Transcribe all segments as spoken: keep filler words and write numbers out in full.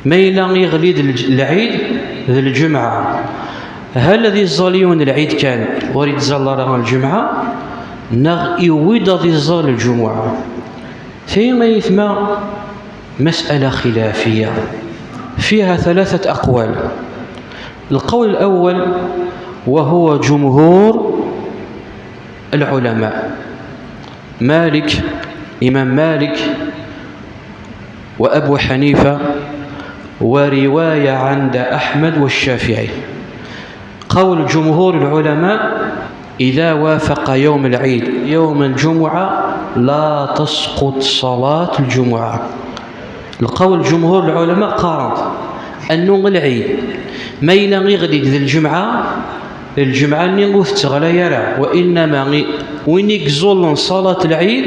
Ma yella iɣli-d lǧ-, lɛid d lǧemɛa, hal ad iẓẓal yiwen lɛid kan ur ittẓalla ara lǧemɛa, neɣ iwwi-d ad iẓẓal lǧemɛa? Tayemma yetma مسألة خلافية فيها ثلاثة أقوال. القول الأول وهو جمهور العلماء، مالك، إمام مالك وأبو حنيفة، ورواية عند أحمد والشافعي. قول جمهور العلماء: إذا وافق يوم العيد يوم الجمعة لا تسقط صلاة الجمعة. القول جمهور العلماء قارن أنه العيد ما إلا يغلي ذي الجمعة، الجمعة نيغوث تغليرة، وإنما وين يقزل صلاة العيد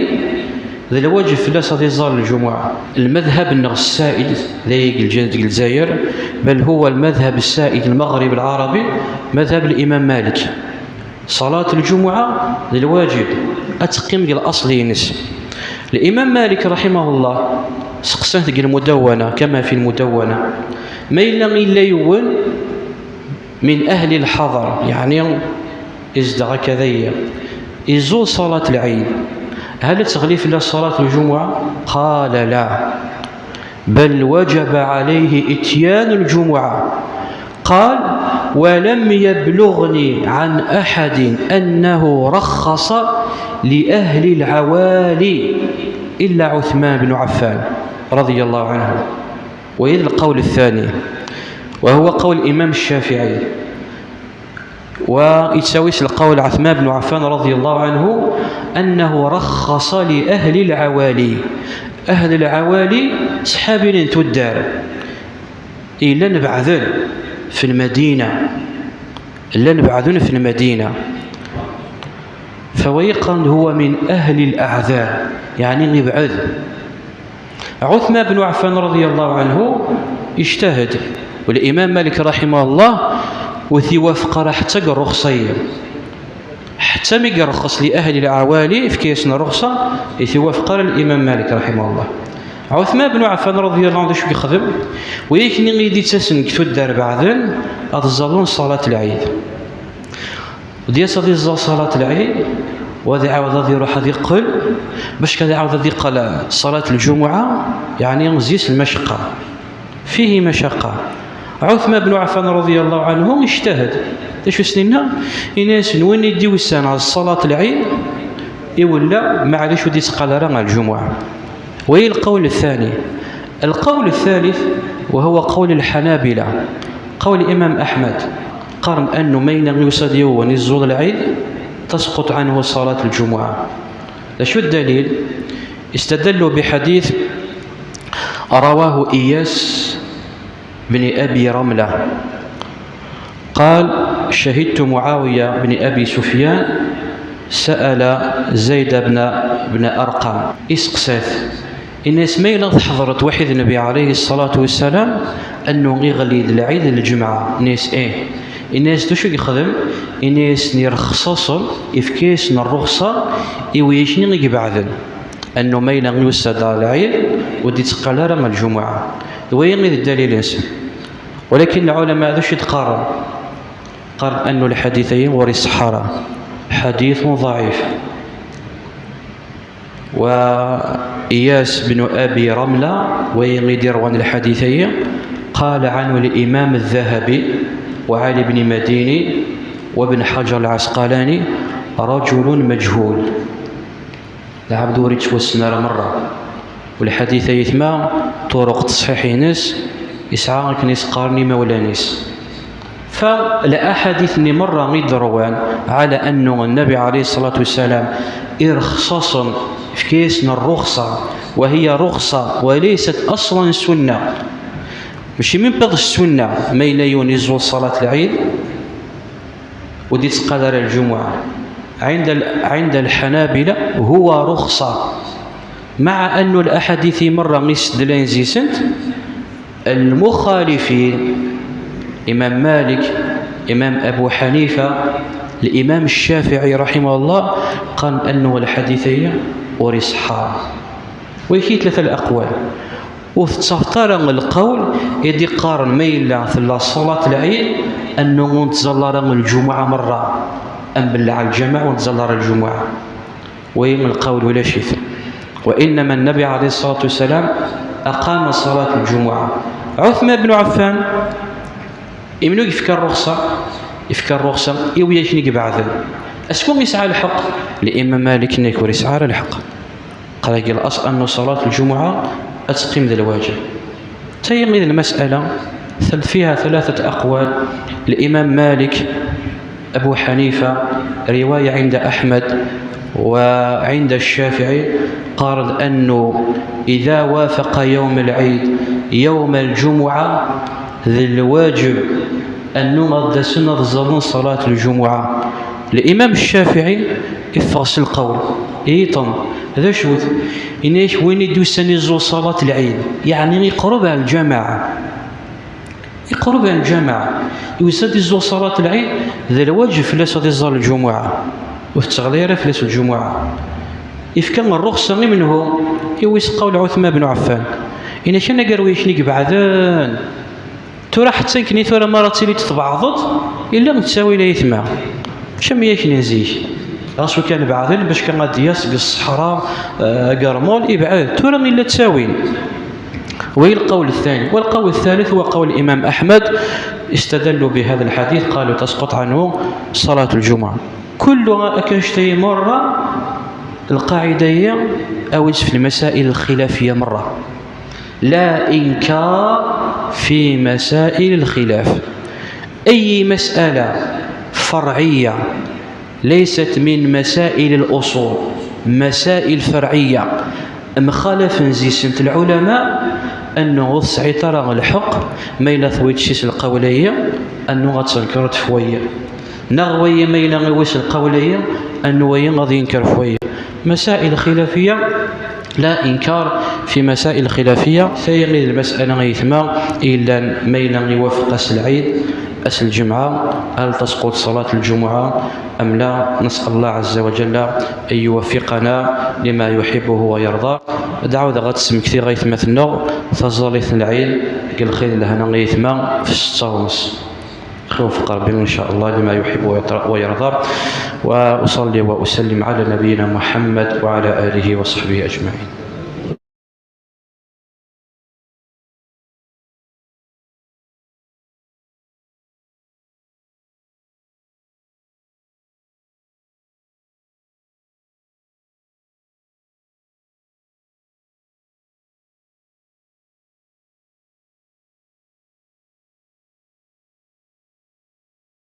ذا الواجب في الله صلى الله عليه وسلم الجمعة. المذهب النغ السائد لا يقل جنة الجزائر، بل هو المذهب السائد المغرب العربي، مذهب الإمام مالك. صلاة الجمعة للواجب أتقيم ديال الأصل ينس. الإمام مالك رحمه الله سقسان ديال المدونة كما في المدونة: ما إلا إلا يون من أهل الحضر، يعني إزدغ كذي يزول صلاة العيد، هل تغلي في صلاة الجمعة؟ قال: لا، بل وجب عليه إتيان الجمعة. قال: ولم يبلغني عن أحد أنه رخص لأهل العوالي إلا عثمان بن عفان رضي الله عنه. وإذ القول الثاني وهو قول الإمام الشافعي، ويتساويس القول عثمان بن عفان رضي الله عنه أنه رخص لأهل العوالي. أهل العوالي صحابين تدار إلا نبعذن في المدينة، إلا نبعذن في المدينة، فويقا هو من أهل الأعذار، يعني يبعد. عثمان بن عفان رضي الله عنه اجتهد، والإمام مالك رحمه الله وثيوافق راه حتى الرخصية، حتى مي يرخص لأهل العوالي في كيسنا الرخصة، يثيوافق الإمام مالك رحمه الله. عثمان بن عفان رضي الله عنه شو يخدم؟ ويكني يدي تسن كتو الدار بعدن أتظلون صلاة العيد. ودياس غادي يزال صلاة العيد، وغادي يعاود غادي يروح غادي يقل باش كان يعاود غادي يقل صلاة الجمعة، يعني زيس المشقة، فيه مشقة. عثمان بن عفان رضي الله عنه اجتهد. شو سنينا؟ إناس نوين يديو السنة على صلاة العيد، يولى معليش ودي تقال راه الجمعة. وهي القول الثاني. القول الثالث وهو قول الحنابلة، قول الإمام أحمد، قرن أنه ما ينغي يصلي ونزول العيد تسقط عنه صلاة الجمعة. شو الدليل؟ استدلوا بحديث رواه إياس بن أبي رملة قال: شهدت معاوية بن أبي سفيان سأل زيد بن، بن أرقم، إسقسات إناس ما إلا تحضرت واحد النبي عليه الصلاة والسلام أنه يغلي العيد الجمعة، ناس إيه، الناس دو شو يخدم؟ الناس نيرخصصن، إفكيس الرخصة، إيويشني يقبعدن أنه ما إلا يوسد العيد ودي تقال راه الجمعة. وين الدليل ياسين؟ ولكن العلماء ذو شد قارن، قال أن الحديثين وري الصحارى حديث ضعيف. وإياس بن أبي رملة ويغيدير وان الحديثين قال عنه الإمام الذهبي وعلي بن مديني وابن حجر العسقلاني: رجل مجهول. العبد وريت والسنارة مرة. والحديث يثمى طرق تصحيح ينس يسعى كنيس قارني مولانيس. فالأحاديث اللي مرة يدروان على أنه النبي عليه الصلاة والسلام إرخصص في كيسنا الرخصة، وهي رخصة وليست أصلا سنة. ماشي من بعض السنة ما إلا يونيزو صلاة العيد ودي تقدر الجمعة. عند ال-، عند الحنابلة هو رخصة، مع أن الأحاديث مرة ميسدلين زيسنت المخالفين، إمام مالك، إمام أبو حنيفة، الإمام الشافعي رحمه الله، قال أنه الحديثية ورصحة. ويكي ثلاثة الأقوال. Ur tettaɣeḍ ara lqawl i d-iqqaren ma yella tella ṣṣalat lɛid, annu ur nettẓalla ara lǧumuɛa merra, am belleɛ lǧameɛ ur nettẓalla ara lǧumuɛa. Wayi lqawl ulac-it. وإنما النبي عليه الصلاة والسلام أقام صلاة الجمعة. Ɛuthman ibn Ɛeffan, imnu yefka rruxsa, yefka rruxsa i wiyaken i ibeɛden. Aswa yesɛa lḥeqq? Limam Malik inna-k ur yesɛi ara lḥeqq. Qal-agi laṣl annu ṣalat lǧumuɛa ad teqqim d lwaǧeb. Tayi i d lmasala, tel-, فيها ثلاثة أقوال. الإمام مالك، أبو حنيفة، رواية عند أحمد وعند الشافعي، قال أنه إذا وافق يوم العيد يوم الجمعة, d lwaǧeb annu ad d-asen ad ẓẓallen ṣalat lǧumuɛa. Limam Ccafiɛi iffeɣ s lqawl, iṭṭen, d acu-t? Ini-ak win i d-yusan iẓẓul ṣalat lɛid, yeɛni iqreb ar lǧameɛ. Iqreb ar lǧameɛ, yusa-d iẓẓul ṣalat lɛid, d lwaǧeb fell-as ad iẓẓal lǧumuɛa. Ur tettɣli ara fell-as lǧumuɛa. Ifka rruxsa i menhu? I wis qawl Ɛuthman ben Ɛeffan. Ini-ak anagar wiyaken i ibeɛden. Tura ḥetta nekni tura mi ara tiliḍ tbeɛdeḍ, illa ttawil ayetma. Mačči am yakni n zik. Ɣas ur kan beɛden, bac kan ad d-yas deg ṣṣeḥra, eh, deg rrmul, ibɛed. Tura illa ttawil. وهي القول الثاني. والقول الثالث هو قول الإمام أحمد، استدلوا بهذا الحديث، قالوا تسقط عنه صلاة الجمعة. كل أكنشتي مرة القاعدة هي أو في المسائل الخلافية مرة. لا إنكار في مسائل الخلاف. أي مسألة فرعية ليست من مسائل الأصول، مسائل فرعية, mxalafen zi-sent lɛulama, annu ur tesɛiḍ ara lḥeqq ma yella tewwiḍ sis lqawla-yi, annu ad tenkreḍ f wayi. Neɣ wayi ma yella iwis lqawla-yi, annu wayi ad yenker f wayi. مسائل خلافية، لا إنكار في مسائل خلافية. Tayi i d lmasala ay ayetma yellan ma yella iwafeq ass lɛid, ass lǧemɛa, هل تسقط صلاة الجمعة أم لا؟ نسأل الله عز وجل أن يوفقنا لما يحبه ويرضى. Ad ɛawdeɣ ad d-smektiɣ aytmaten-nneɣ taẓallit n lɛid deg lxir d lehna ay ayetma f ssetta u ness. يوفق ربي إن شاء الله لما يحب ويطر-، ويرضى. وأصلي وأسلم على نبينا محمد وعلى آله وصحبه أجمعين.